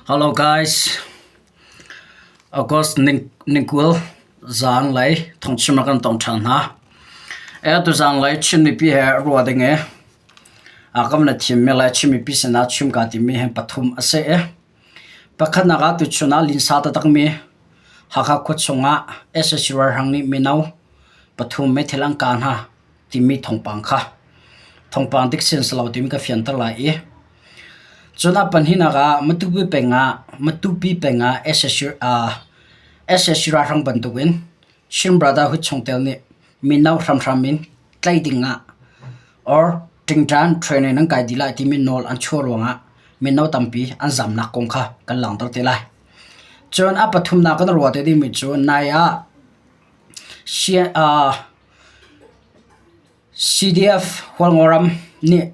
Hello guys. August ningkul zaanlei thawngchim ah kan tong ṭhan hna. Atu zaanlei Chin mipi he ruah ding i a kam na thimmi le Chin mipi sinah chim kaa timi hi pathum a si i pakhatnak ah tuchun ah linsa taktakmi Hakha khua chungah sac ralhrang nih mino pathum meithal an kah hna timi thawngpang kha thawngpang dik sin si lo timi ka fianter lai i cun a pahnihnak ah Matupi peng ah Matupi peng ah sac sac ralhrang bantukin Chin Brotherhood chungtel nih mino hramhram in tlaih ding ah or ṭingṭan training nan kai dih lai timi nawl an chuah ruangah mino tampi an zamnak kong kha kan langhter te lai. Cun a pathumnak kan ruah te dingmi cu nai ah CDF Hualngoram nih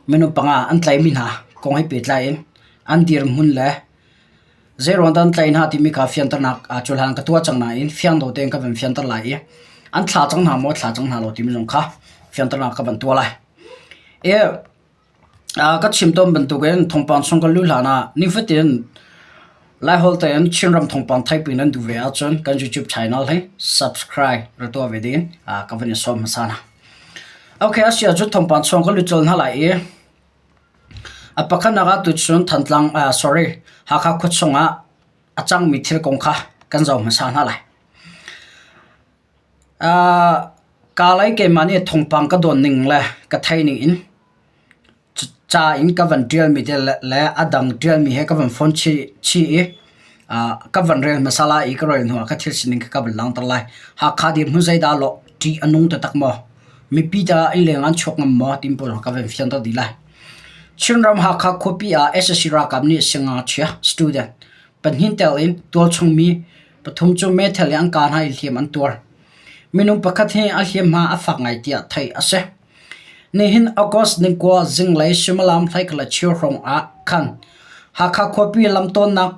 minung panga an tlaihmi hna kong he pehtlai in an dirhmun le zeiruang dah an tlaih hna timi kha fianternak cuhlan ka tuah cang nain fiang dawh tein ka van fianter lai i an thlah cang hna maw thlah cang hna lo timi zong kha fianternak ka van tuah lai. Ka chim tawn bantukin thawngpang chung kan luh hlanah nifatin Laiholh tein Chinram thawngpang theihpi nan duh ve ahcun kan YouTube channel hi subscribe ra tuah ve ding ka van i sawm hmasa hna. Okay, a si ahcun thawngpang chung kan lut colh hna lai i a pakhatnak ah tuchun Thantlang sorry Hakha khua chungah a cangmi thil kong kha kan zoh hmasa hna lai. Kaa lei keimah nih thawngpang ka dawn ning le ka theih ning in ca in ka van ṭialmi te le a dang ṭialmi he ka van phone chih i ka van rel hmasa lai i ka rel hnuah ka thil sining kha ka van langhter lai. Hakha dirhmun zeidah lawh ṭih a nung taktak maw? Mipi tah innleng an chuak ngam maw? timi pawl ka van fianter dih lai. Chinram Hakha khuapi ah sac ralkap nih siangngakchia student pahnih tel in tualchung mi pathum cu meithal in an kah hna i hliam an tuar. Minung pakhat hi a hliamhma a fak ngai tiah theih a si. Nihin August ningkua zinglei suimilam 12 hrawng ah khan Hakha khuapi lamtawnnak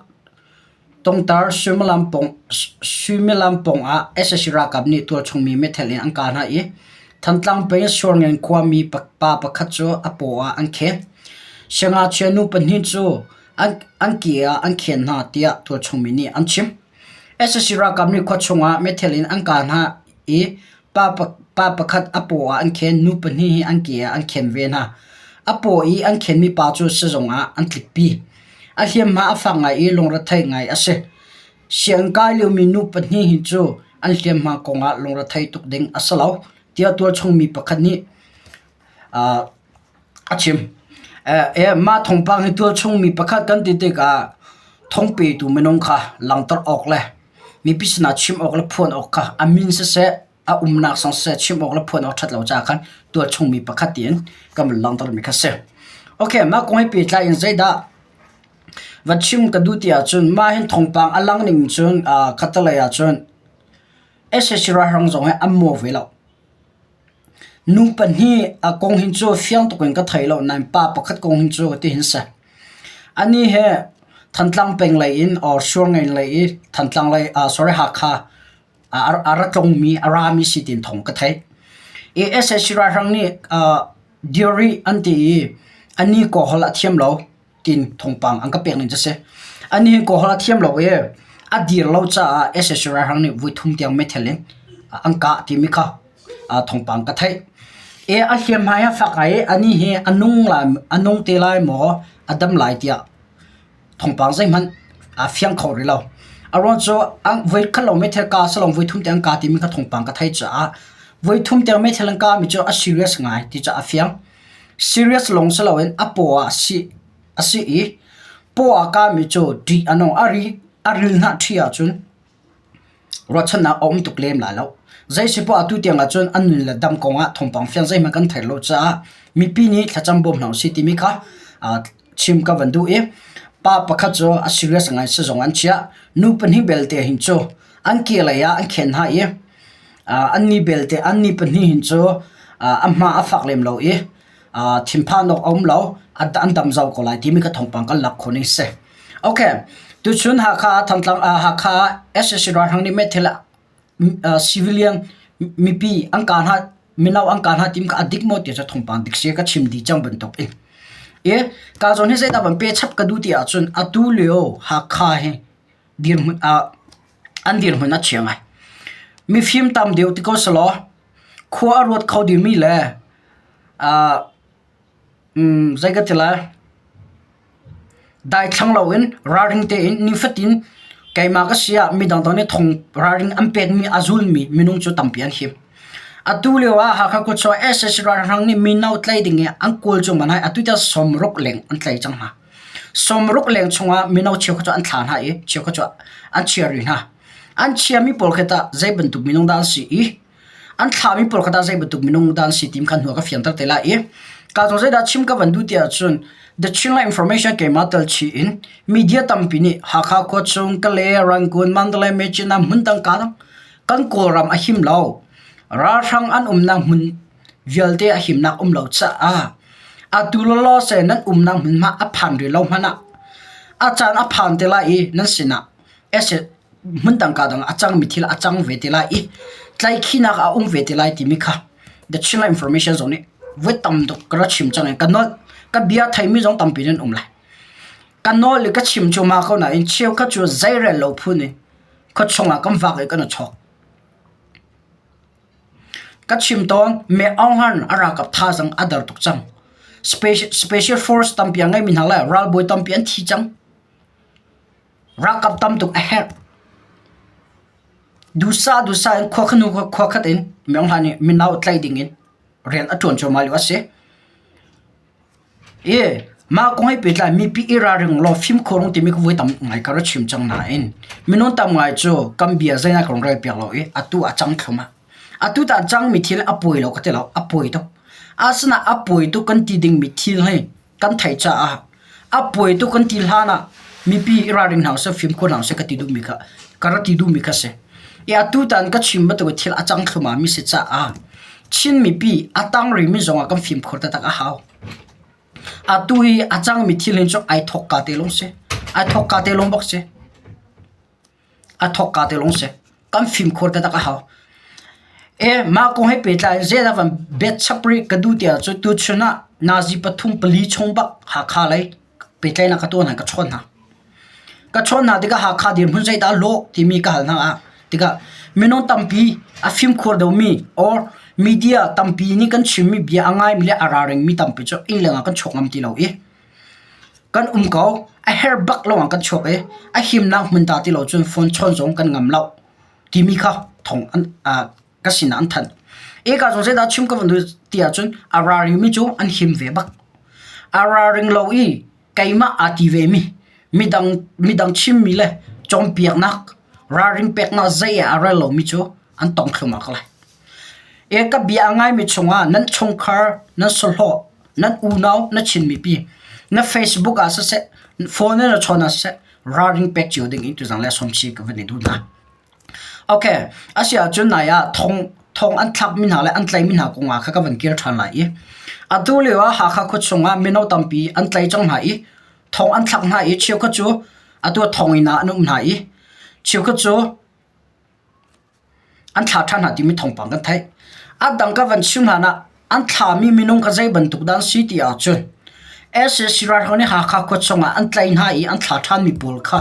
tungtar suimilam pawng suimilam pawng ah sac ralkap nih tualchung mi meithal in an kah hna i Thantlang peng Suarngen khuami pa pakhat cu a paw ah an khen. Siangngakchia nu pahnih cu an ke ah an khen hna tiah tualchung mi nih an chim. Sac ralkap nih khuachung ah meithal in an kah hna i pa pakhat a paw ah an khen, nu pahnih hi an ke ah an khen ve hna. A paw i an khenmi pa cu sizung ah an tlikpi. A hliamhma a fak ngai i lungrethei ngai a si. Sianginn kai liomi nu pahnih hi cu an hliamhma kong ah lungrethei tuk ding a si lo tiah tualchung mi pakhat nih a chim. Mah thawngpang hi tualchung mi pakhat kan ti tikah thawngpetu minung kha langhter awk le mipi sinah chim awk le phuan awk kha a min siseh a umnak zong siseh chim awk le phuan awk ṭhat lo caah khan tualchung mi pakhat tiin kan van langhter mi kha si. Okay, mah kong he pehtlai in zeidah va chim ka duh ti ahcun mah hin thawngpang a lang ning cun khattelei ahcun sac ralhrang zong hi an maw ve lo. Nu pahnih a kong hin cu fiang tuk in ka thei lo nain pa pakhat kong hin cu tihin si. Anih hi Thantlang peng lei in or Suarngen lei i Thantlang lei sorry Hakha a ra tlungmi a rami si tiin thawng ka theih. I sac ralhrang nih Dairy an ti i anih Kawlholh a thiam lo. tiin thawngpang an ka pek ning cu si. Anih hi Kawlholh a thiam lo i a dir lo caah sac ralhrang nih voithum tiang meithal in an kah timi kha thawngpang ka theih. I a hliamhma hi a fak ngai i anih hi a nung lai a nung te lai maw a dam lai tiah thawngpang zeihmanh aa fiang kho rih lo. A ruang cu voikhat lawng meithal kah si lo voithum tiang an kah timi kha thawngpang ka theih caah voithum tiang meithal an kahmi cu a serious ngai ti cu a fiang. Serious lawng si loin a paw ah a si i paw ah kami cu ṭih a nung. A ril hna ṭhi ahcun ruahchannak a um tuk lem lai lo. Zeisipoah atu tiang ahcun an nun le dam kongah thawngpang fiang zeihmanh kan theih lo caah mipi nih thlacam bawm hna usih timi kha chim ka van duh i pa pakhat cu a serious ngai sizung an chiah. Nu pahnih belte hin cu an ke lei ah an khen hna i Annih belte annih pahnih hin cu a hma a fak lem lo i thinphan awk a um lo an dam zau ko lai timi kha thawngpang kan lak khawh ning si. Okay, tuchun Hakha Thantlang Hakha sac ralhrang nih meithal civilian mipi an kah hna mino an kah hna tim kha a dik maw ti cu thawngpang dik si ka chim dih cang bantuk in. I ka zawn hi zeidah van pe chap ka duh ti ahcun atu lio Hakha hi dirhmun ah an dirhmun a chia ngai. Mifim tam deuh ti ko selaw khua a ruat kho dingmi le ah zei ka ti lai Daithlang loin ralring tein nifatin keimah ka si ah midang dang nih thong ralring an pekmi a zulmi minung cu tampi an him. Atu lio ah Hakha khuachung ah sac ralhrang nih mino tlaih ding i an kawl cuahmah hna i atu tiang 60 leng an tlaih cang hna. 60 leng chungah mino cheukhat cu an thlah hna i cheukhat cu an chia rih hna. An chiami pawl khi tah zei bantuk minung dah an si i An thlahmi pawl kha tah zei bantuk minung dah an si ti kha hnu ah ka fianter te lai i ka zong zeidah chim ka van duh ti ahcun The Chinland Information keimah tel chih in media tampi nih Hakha khua chung Kale, Rangoon, Mandalay, Myitkyina hmun dang ka dang kan Kawlram a him lo. Ralhrang an umnak hmun vialte a himnak um lo caah atu lawlaw se nan umnak hmunhma a phan rih lo hmanh ah a caan a phan te lai i nan sinah hmun dang ka dang a cangmi thil a cang ve te lai i tlaikhinak a um ve te lai timi kha The Chinland Information zong nih voi tam tuk ka ra chim cang i ka nawl ka bia theimi zong tampi nan um lai. Ka nawl i ka chim cu ma ko nain cheukhat cu zeirel lo phun in khuachung ah kan vak i kan i chawk. Ka chim tawn Me Aung Hlaing a ralkap thazaang a der tuk cang. Special force tampi a ngeimi hna le ralbawi tampi an thi cang. Ralkap tam tuk a herh. Duhsah duhsah in khua khat hnu khua khat in Min Aung Hlaing nih mino tlaih ding in rian a ṭuan cuahmah lio a si. I mah kong he pehtlai mipi i ralring law fimkhur rung timi ka voi tam ngai ka ra chim cang nain minung tam ngai cu kan bia zeinak rong rel piak lo i atu a cang thlum ah. Atu ta cangmi thil a pawi lo ka ti lo, a pawi tuk. Asinain a pawi tuk kan ti dingmi thil hi kan theih caah a puai tuk kan ti hlan ah mipi i ralring hna usih fimkhur hna usih ka ti duhmi kha ka rak ti duhmi kha si. I atu tan ka chim bantuk in thil a cang thluahmah mi si caah Chin mipi a tang rihmi zong ah kan fimkhur taktak a hau. Atu hi a cangmi thil hin cu ai thawk ka te lawng si. Ai thawk ka te lawng bak si. A thawkka te lawng si. Kan fimkhur taktak a hau. E mah kong he pehtlai in zeidah van bet chap rih ka duh tiah cun tuchun ah nazi pathum pali chung bak Hakha lei pehtlaihnak ka tuah hna ka chawn hna. Ka chawn hna tikah Hakha dirhmun zeidah lawh timi ka hal hna ah tikah minung tampi a fimkhur deuhmi or media tampi nih kan chimmi bia a ngaimi le a ralringmi tampi cu inn leng ah kan chuak ngam ti lo i Kan um ko. A herh bak lawngah kan chuak i a himnak hmun ta ti lo cun phone chawn zong kan ngam lo timi kha thawng an ka sinah an thanh. Eka zong zeidah chim ka van duh ti ahcun a ralringmi cu an him ve bak. A ralring lo i keimah aa ti vemi midang midang chimmi le cawnpiaknak ralring peknak zei ah a rel lomi cu an tong thluahmah ko lai. E ka bia a ngaimi chungah nan chungkhar, nan sahlawh, nan unau, na Chin mipi, na Facebook ah siseh, phone in na chawn ah siseh, ralring pek cio ding in tuzang le sawmchi ka van i duh hna. Okay, asi ahcun nai ah thong thong an thlakmi hna le an tlaimi hna kong ah kha ka van kir ṭhan lai i atu lio ah Hakha khua chungah mino tampi an tlai cang hna i thong an thlak hna i cheukhat cu atu ah thonginn ah an um hna i cheukhat cu An thla ṭhan hna timi thawngpang kan theih. A dang ka van chim hlan ah an thlami minung kha zei bantuk dah an si ti ahcun sac ralhrang nih Hakha khua chungah an tlaih hna i an thla ṭhanmi pawl kha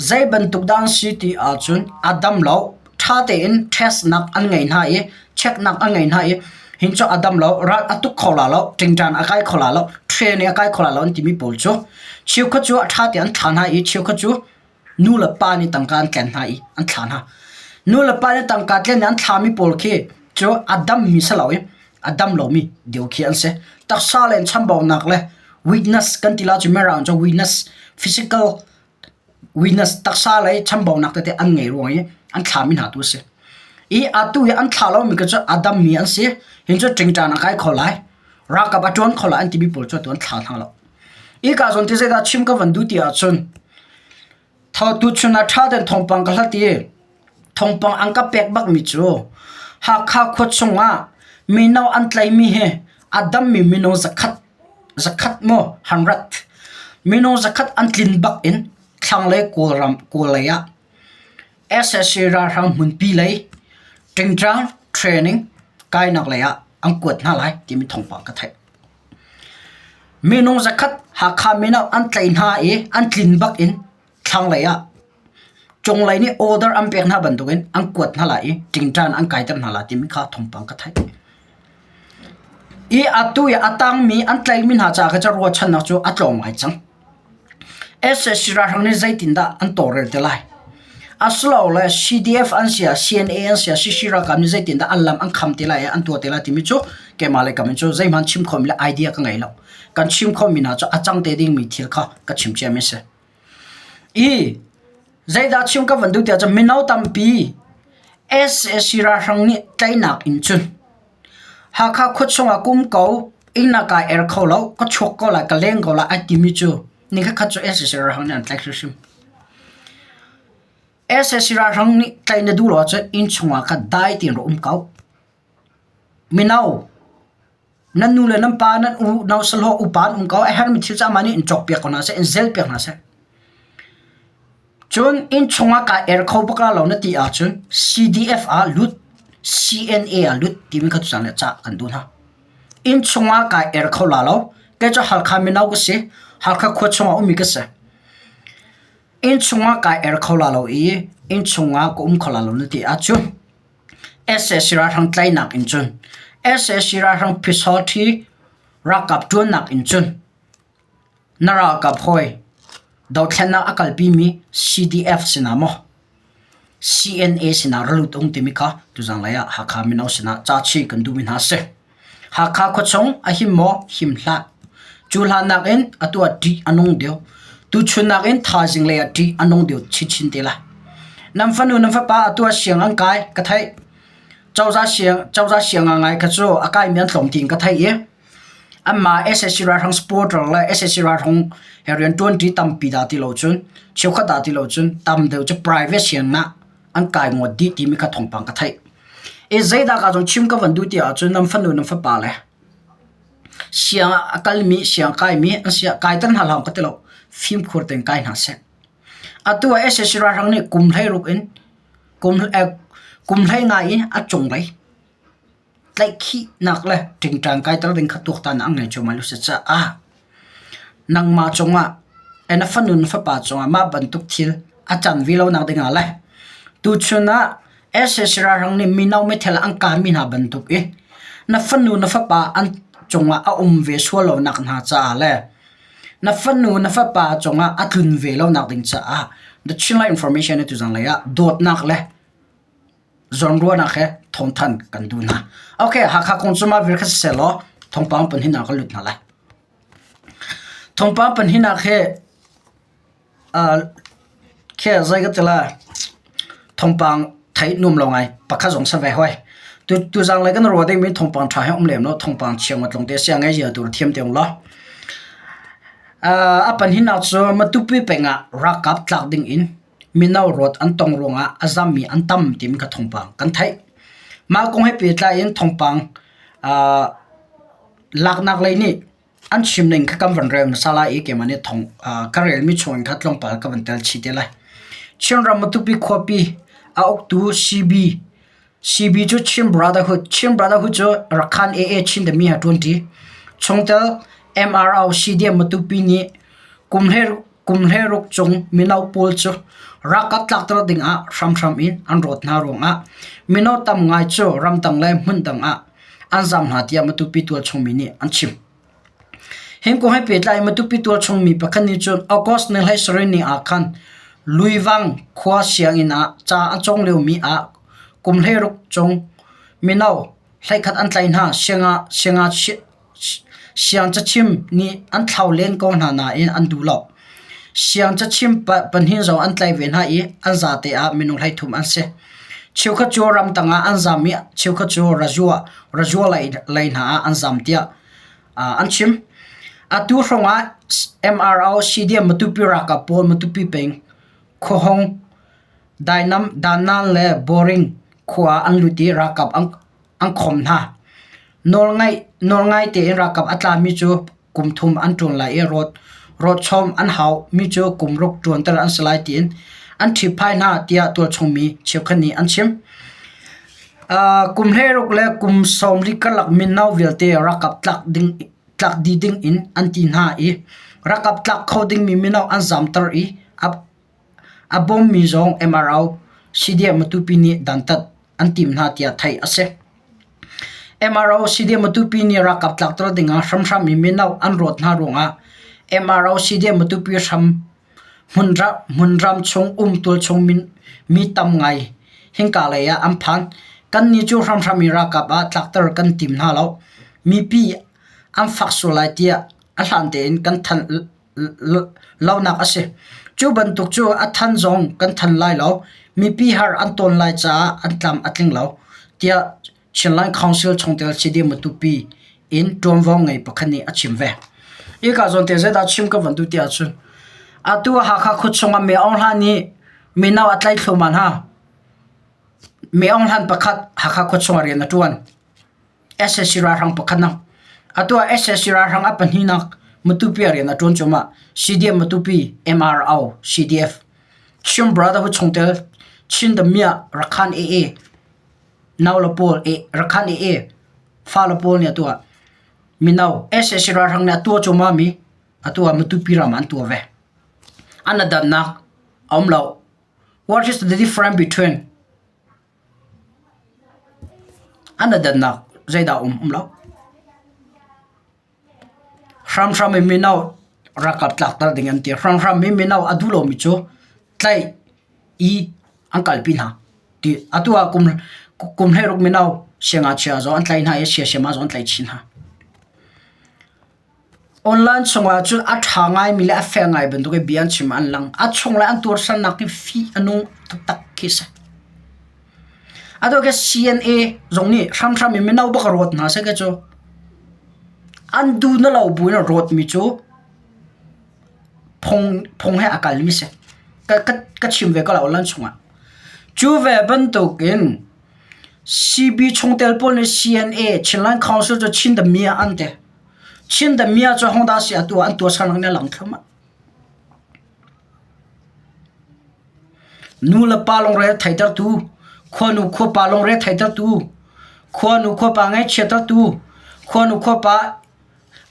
zei bantuk dah an si ti ahcun a dam lo. Ṭha tein test nak an ngei hna i check nak an ngei hna i hin cu a dam lo, ral a tuk kho la lo, ṭingṭan a kai kho la lo, train a kai kho la lo an timi pawl cu cheukhat cu a ṭha tein an thla hna i cheukhat cu Nu le pa nih tangka an tlen hna i an thlah hna. Nu le pa nih tangka tlen i an thlami pawl khi cu a dammi si lo i a dam lomi deu khi an si. Taksa le chambaunak le weakness kan ti la cu mirang cu weakness physical weakness taksa lei chambaunak tete an ngei ruang i an thlami hna tu a si. I atu i an thlah lomi khi cu a dammi an si. Hin cu ṭingṭan a kai kho lai. Ralkap a ṭuan kho lai an timi pawl cu atu an thla hna lo. Hika zawn ti zeidah chim ka van duh ti ahcun tuchun ah ṭha tein thawngpang ka hlat i thawngpang an ka pek bakmi cu Hakha khua chungah mino an tlaihmi hi a dammi minung zakhat zakhat maw hundred minung zakhat an tlin bak in thlanglei Kawlram Kawllei ah sac ralhrang hmunpi lei ṭingṭang training kainak lei ah an kuat hna lai timi thawngpang ka theih. Minung zakhat Hakha mino an tlaih hna i an tlin bak in thlanglei ah cunglei nih order an pek hna bantukin an kuat hna lai i ṭingṭan an kaiter hna lai timi kha thawngpang ka theih. I atu i a tangmi an tlaihmi hna caah khan cun ruahchannak cu a tlawm ngai cang. Sac ralhrang nih zeitindah an tawlrel te lai? Asilole CDF an si ah CNA an si ah CC ralkap nih zeitindah an lam an kham te lai i an tuah te lai timi cu keimah le kam in cu zeihmanh chim khomi le idea ka ngei lo. Kan chim khomi hna cu a cang te dingmi thil kha ka chim ciami a si. I zeidah chim ka van duh tiah cun mino tampi sac ralhrang nih tlaihnak in cun Hakha khua chungah ka um ko, inn ah kaa er kho lo, ka chuak ko lai, ka leng ko lai ai timi cu nikhatkhat cu sac ralhrang nih an tlaih hrimhrim. Sac ralhrang nih tlaih na duh lo ahcun inn chungah khan dai tein rak um ko. Mino, nan nu le nan pa, nan unau sahlawh upa an um ko, a herhmi thil cu amah nih in cawkpiak ko hna seh, in zelpiak hna seh. Cun innchung ah kaa er kho bak la lo na ti ahcun CDF ah lut, CNA ah lut timi kha tucaan le cah kan duh hna. Innchung ah kaa er kho la lo. Kei cu Halkha mino ka si. Halkha khua chung ah ummi ka si. Innchung ah kaa er kho la lo i innchung ah ka um kho la lo na ti ahcun sac ralhrang tlaihnak in cun sac ralhrang phisawṭhi ralkap ṭuannak in cun Na ralkap hawi dothlennak a kalpimi CDF sinah maw CNA sinah ra lut ung timi kha tuzanglei ah Hakha mino sinah ca chih kan duhmi hna a si. Hakha khuachung a him maw? Him hlah. Cu hlan nakin atu ah ṭih a nung deuh. Tuchun nakin thaizing lei ah ṭih a nung deuh chinchin te lai. Nan fanu nan fapa atu ah siang an kai ka theih. Cozah siang cozah siang ngai kha cu a kaimi an tlawm tiin ka theih i Anmah sac ralhrang supporter le sac ralhrang he rianṭuanṭi tampi dah ti lo cun cheukhat dah ti lo cun tam deuh cu private sianginn ah an kai ngawt dih timi kha thawngpang ka theih. I zeidah ka zong chim ka van duh ti ahcun nan fanu nan fapa le siang ah a kalmi siang kaimi an si ah kaiter hna hlah ka ti lo fimkhur tein kai hna seh. Atu ah sac ralhrang nih kum 16 in kum 15 in a cunglei Tlaihkhihnak le ṭingṭang kaiter ding kha tuaktan an ngei cuahmah lio a si caah nangmah cungah na fanu na fapa cungah mah bantuk thil a can ve lonak dingah le tuchun ah sac ralhrang nih mino meithal an kahmi hna bantuk i na fanu na fapa an cungah a um ve sual lonak hna caah le na fanu na fapa cungah a tlun ve lonak ding caah The Chinland Information nih tuzanglei ah dawtnak le zawnruahnak he thawngthanh kan duh hna. Okay, Hakha kong cu mah vial kha siseh law thawngpang panhin ah kan lut hna lai. Thawngpang panhin ah khi uh, khi zei ka ti lai thawngpang theih nuam lo ngai pakhat zong sa ve hoi. Tu tu zang lai kan ruah ding mi thawngpang ṭha he um lem lo thawngpang chia ngat lawng te sia ngai zia tur thiam te ung lo. Uh, a panhin ah cu Matupi peng ah ralkap tlak ding in mino rawt an tong ruangah a zammi an tam timi kha thawngpang kan theih. Mah kong he pehtlai in thawngpang uh, laknak lei nih an chim ning kha kan van rel hmasa lai i keimah nih thawng uh, ka relmi chung in kha tlawmpal ka van tel chih te lai. Chinram Matupi khuapi a uktu CB CB cu Chin Brotherhood Chin Brotherhood cu Rakhan AA Chin timi he ṭuanṭi. Chungtel MRO CDM Matupi nih kum hlei Kum 16 cung mino pawl cu ralkap tlakter dingah hramhram in an rawt hna ruangah mino tam ngai cu ramdang le hmundang ah an zaam hna tiah Matupi tualchung mi nih an chim. Hi kong he pehtlai in Matupi tualchung mi pakhat nih cun August ni 17 ni ah khan Luivang khua sianginn ah ca a cawng liomi ah kum 16 cung mino hleikhat an tlaih hna. Siangah Siang cachim nih an thlau len ko hna nain an duh lo. Siang cachim pahnih zong an tlaih ve hna i an zate ah minung 33 an si. Cheukhat cu ramtang ah an zam i cheukhat cu Rajua, Rajua lei hna ah an zam tiah an chim. Atu hrawng ah MRO CDM Matupi ralkap pawl Matupi peng Khuahong, Dainam, Danan le Boring khua ah an lut i ralkap an an khawmh hna. Nawlngai tein ralkap a tlami cu kum thum an ṭuan lai i rawtchawm an haumi cu kum ruk ṭuanter an si lai tiin an ṭhipphai hna tiah tualchung mi cheukhat nih an chim. Kum 16 le kum 40 karlak mino vialte ralkap tlak ding. tlak dih ding in an ti hna i ralkap tlak kho dingmi mino an zamter i a bawmmi zong MRO CDF Matupi nih dantat an tim hna tiah theih a si. MRO CDF Matupi nih ralkap tlakter dingah hramhram in mino an rawt hna ruangah MRO CDF Matupi hram Hmunram chung um tualchung mi tam ngai hika lei ah an phan. Kannih cu hramhram in ralkap ah tlakter kan tim hna lo. Mipi an fak sual lai tiah a hlan tein kan thanh lonak a si. Cu bantuk cu a than zong kan than lai lo. Mipi har an tawn lai caah an tlam a tling lo, tiah Chinland Council chungtel Cde Matupi in ṭuanvo ngei pakhat nih a chim ve. Hika zawn te zeidah chim ka van duh ti ahcun atu Hakha khuachung ah Myo Aung Hlan nih mino a tlaih thluahmah hna. Myo Aung Hlan pakhat Hakha khuachung ah rian a ṭuan. SAC ralhrang pakhat nak. Atu ah SAC ralhrang a pahnihnak Matupi ah rian a ṭuan cuahmah. CDM Matupi, MRO, CDF. Chin Brotherhood chungtel Chin Damiah Rakhan AA Nau le pawl rakhan i e fale pawl nih a tuah. Mino sac ralhrang nih a tuah cuahmah mi atu ah Matupi ram ah an tuah ve. An adannak a um lo. What is the difference between an adannak zeidah um um lo. Hramhram in mino ralkap tlakter ding an ti. Hramhram in mino a duh lomi cu tlaih i an kalpi hna. Ti atu ah kum kum 16 mino siangngakchia zong an tlaih hna i siasiama zong an tlaih chin hna. Online chungah cun a ṭha ngaimi le a fel ngai bantuk i bia an chim an lang. A chung le an tuarsannak hi fih a nung taktak khi a si. Atu ke CNA zong nih hramhram in mino bak rawt hna seh ke cu an duh na lo buin rawtmi cu phung phung he a kalmi si. Ka, ka, ka chim ve ko lo lan chungah. Cu ve bantukin CB chungtel pawl nih CNA Chinland Council cu Chin the Mia an ti. Chin the Mia cu hong si atu an tuah sanak ne lang thluahmah. Nu le pa lungre theitertu, khuanu khuapa lungre theitertu, khuanu khuapa ngaihchiattertu, khuanu khuapa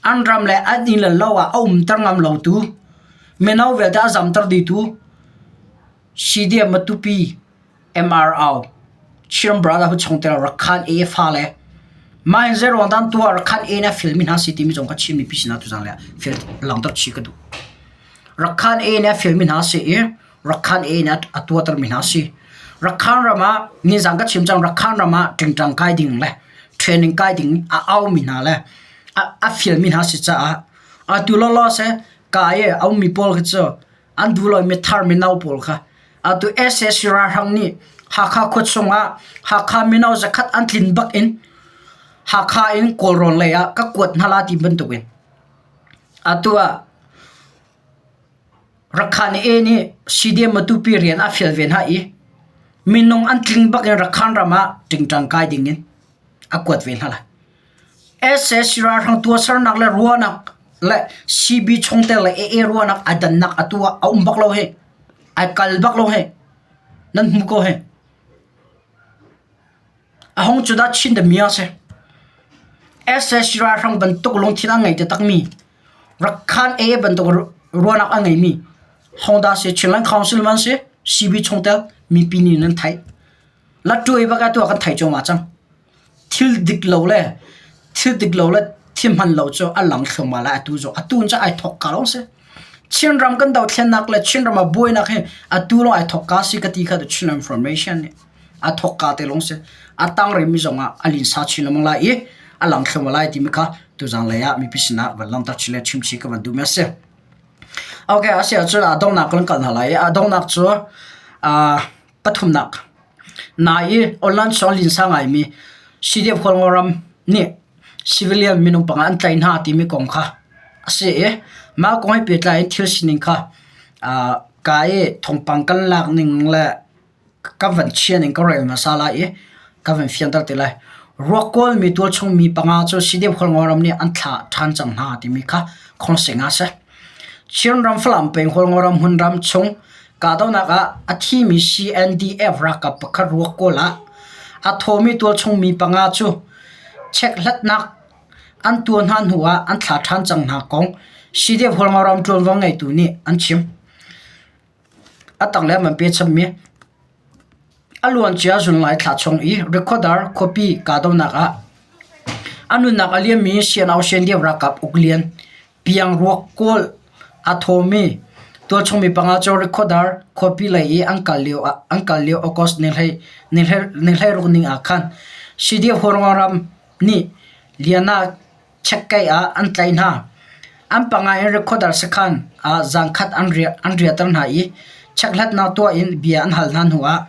an ram le an inn le lo ah a umter ngam lotu, mino vialte a zamter dihtu, CDM Matupi MRO Chin Brotherhood chungtel Rakhan A fale mah hin zeiruang dah an tuah Rakhan A nih a filmi hna si timi zong kha Chin mipi sinah tuzaan le fil langhter chih ka duh. Rakhan A nih a filmi hna si i Rakhan A nih a tuahtermi hna si. Rakhan ram ah nizan ka chim cang Rakhan ram ah ṭingṭang kai ding le training kai ding a aumi hna le a, a fialmi hna si caah atu lawlaw seh ka i a ummi pawl khi cu an duh lomi thar mino pawl kha atu sac ralhrang nih Hakha khua chungah Hakha mino zakhat an tlin bak in Hakha in Kawlrawn lei ah ka kuat hna la ti bantukin atu ah Rakhan A nih CDM Matupi rian a fial ve hna i minung an tling bak in Rakhan ram ah ṭingṭang kai ding in a kuat ve hna lai. Sac ralhrang tuahsernak le ruahnak le CB chungtel le AA ruahnak a dannak atu ah a um bak lo hi. Ai kal bak lo hi. Nan hmu ko hi. A hong cu dah Chin damiah si. Sac ralhrang bantuk lungthin a ngei taktakmi Rakhan AA bantuk ruahnak a ngeimi Hongda si Chinland Council man si CB chungtel mipi nih nan theih. Lattuai bak ah tu ah kan theih cuahmah cang. Thil dik lo le thil dik lo le thil hman lo cu a lang thluahmah lai atu cu. Atu in cun ai thawk ka lawng si. Chinram kan dothlennak le Chinram ah buainak hi atu lawng ai thawk ka si ka ti kha Chin Information nih a thawk ka te lawng si. A tang rimi zong ah a linsa chin lengmang lai i a lang thluahmah lai timi kha tuzaan lei ah mipi sinah van langhter chin le chimchih ka van duhmi a si. Okay, a si ahcun a donghnak kan kal hna lai i a donghnak cu uh, Pathumnak, nai i online song linsa ngaimi CDF Kawlram nih civilian minung panga an tlaih hna timi kong kha a si i mah kong he pehtlai in thil sining kha ka i thawngpang kan lak ning le ka van chia ning ka rel hmasa lai i ka van fianter te lai. Ruak kawlmi tualchung mi panga cu CDF Kawlram nih an thlah ṭhan cang hna timi kha khawngsing a si. Chinram Falam peng Hualngoram hmunram chung kahdohnak ah a thimi CNDF ralkap pakhat ruak kawl ah a thawmi tualchung mi panga cu chekhlatnak. an tuah hna hnu ah an thlah ṭhan cang hna kong CDF Hualngoram ṭuanvo ngeitu nih an chim. A tanglei ah man pe chapmi a luancia zunlai thla chung i Rikhuadar khuapi kahdohnak ah a nunnak a liammi Sianau Siandiau ralkap uk lian Piang ruak kawl a thawmi tualchung mi panga cu Rikhuadar khuapi lei i an kal lio ah an kal lio August ni 16 ning ah khan CDF Hualngoram nih Liana chekkeih ah an tlaih hna. An panga in Rikhuadar sakhan ah zaangkhat an riahter hna i chekhlatnak tuah in bia an hal hna hnuah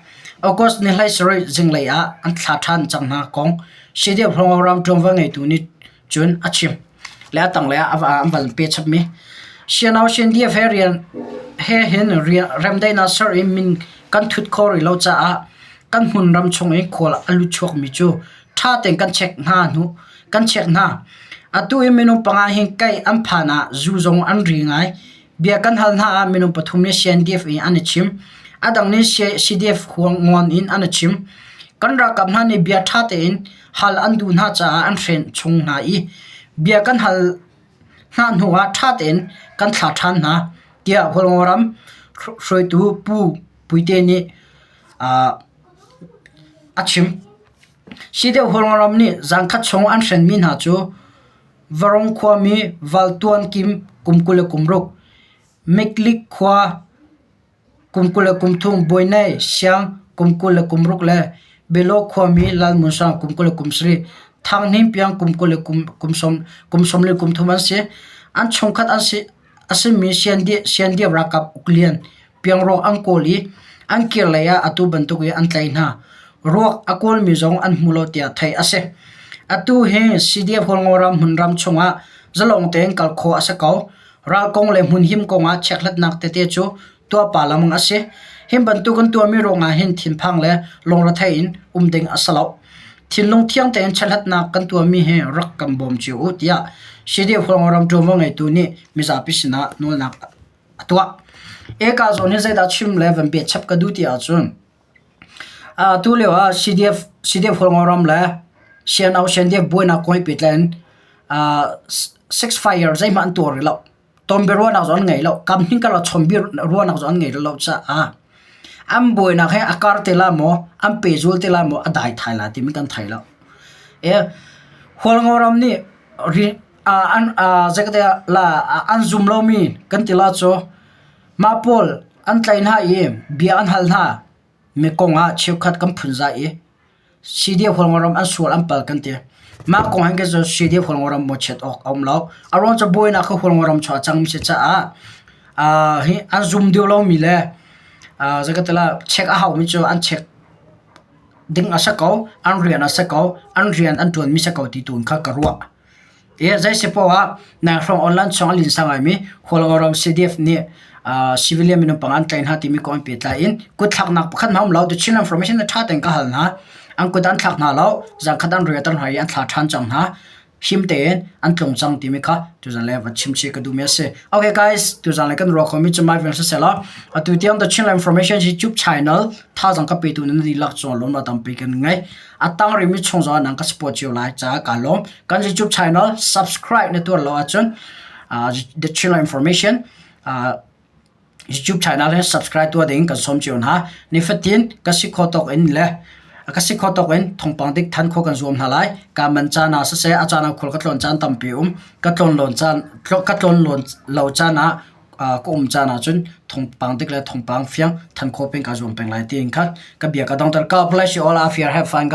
August ni 17 zinglei ah an thlah ṭhan cang hna kong CDF Hualngoram ṭuanvo ngeitu nih cun a chim. Le a tanglei ah an van pe chapmi Sianau CNDF he rian he hin remdaihnak ser i min kan thut khawh rih lo caah kan hmunram chung i khual a lut chuakmi cu ṭha tein kan check hna hnu kan check hna. Atu i minung panga hi kai an phan ah zu zong an ri ngai. Bia kan hal hna ah minung pathum nih CNDF in an i chim. A dang nih CDF nguan in an i chim. Kan ralkap hna nih bia ṭha tein hal an duh hna caah an hren chung hna i bia kan hal hna hnu ah ṭha tein kan thlah ṭhan hna, tiah Hualngoram hruaitu Pu Puite nih a chim. Sideuh Hualngoram nih zaangkhat chung an hrenmi hna cu Varung khuami Valtuan Kim kum 26, Miklik khua kum 23, Buainei Siang kum 26 le Belaw khuami Lalmun Sang kum 27, Thang Hnin Piang kum 23 an si. An chungkhat an si. A simi Siandiap ralkap uk lian piangrawk an kawl i an kirlei ah atu bantuk in an tlaih hna. Ruak a kawlmi zong an hmu lo tiah theih a si. Atu hi CDF Hualngoram hmunram chungah zalong tein kal khawh a si ko. Ral kong le hmunhim kongah chekhlatnak tete cu tuah pa lengmang a si. Hi bantuk an tuahmi ruangah hin thinphang le lungrethei in um ding a si lo. Thinlung thiang tein chekhlatnak kan tuahmi hi rak kan bawm cio u tiah CDF Hualngoram ṭuanvo ngeitu nih mizapi sinah nawlnak a tuah. Eka zawn hi zeidah chim le van biachap ka duh ti ahcun atu lio ah CDF CDF Hualngoram le CNO CNDF buainak kong he pehtlai in ceasefire zeihmanh an tuah rih lo. Tonbiaruahnak zong an ngei lo. Kam hnih karlak chawnbiaruahnak zong an ngei lo caah an buainak hi a kar te la maw, an pehzul te la maw, a dai thai la timi kan thei lo. Hualngoram nih an la an zum lomi kan ti la cu mah pawl an tlaih hna i bia an hal hna mi kong ah cheukhat kan phunzai i CDF Hualngoram an sual an pal kan ti. Mah kong hin cu CDF Hualngoram mawchiat awk a um lo. A ruang cu buainak kha Hualngoram chuah cangmi si caah hi an zum deuh lomi le zeikatila check a haumi cu an check ding a si ko, an rian a si ko, an rian an ṭuanmi si ko ti tu in kha ka ruah. Zeisepaoh ah nai hrawng online chung a linsa ngaimi Hualngoram CDF nih civilian minung panga an tlaih hna timi kong an pehtlai in kutthlaknak pakhat hmanh a um lo. The Chin Information na ṭha tein ka hal hna. An kut an thlak hna lo. Zankhat an riater hna i an thla ṭhan cang hna. Him tein an tlung cang timi kha tuzan le va chim chih ka duhmi a si. Okay guys, tuzan le kan ruah khomi cu mai veng siseh law atu tiang The Chin Information YouTube channel thazang ka petu nan dihlak cung lawm tampi kan ngei. A tang rihmi chung zong ah nan ka support cio lai caah kaa lawm. Kan YouTube channel subscribe na tuar lo ahcun uh, The Channel Information uh, YouTube channel hi subscribe tuah ding kan sawm cio hna. Nifatin ka si kho tawk in le ka si kho tawk in thawngpang dik than kho kan zuam hna lai. Ka man caan ah siseh a caan ah khual ka tlawn caan tampi um. Ka tlawn lon caan ka tlawn lon lo caan ah ka um caan ahcun thawngpang dik le thawngpang fiang than khawh peng kaa zuam peng lai tiin khan ka bia ka dongter. God bless you all. Afir have fun.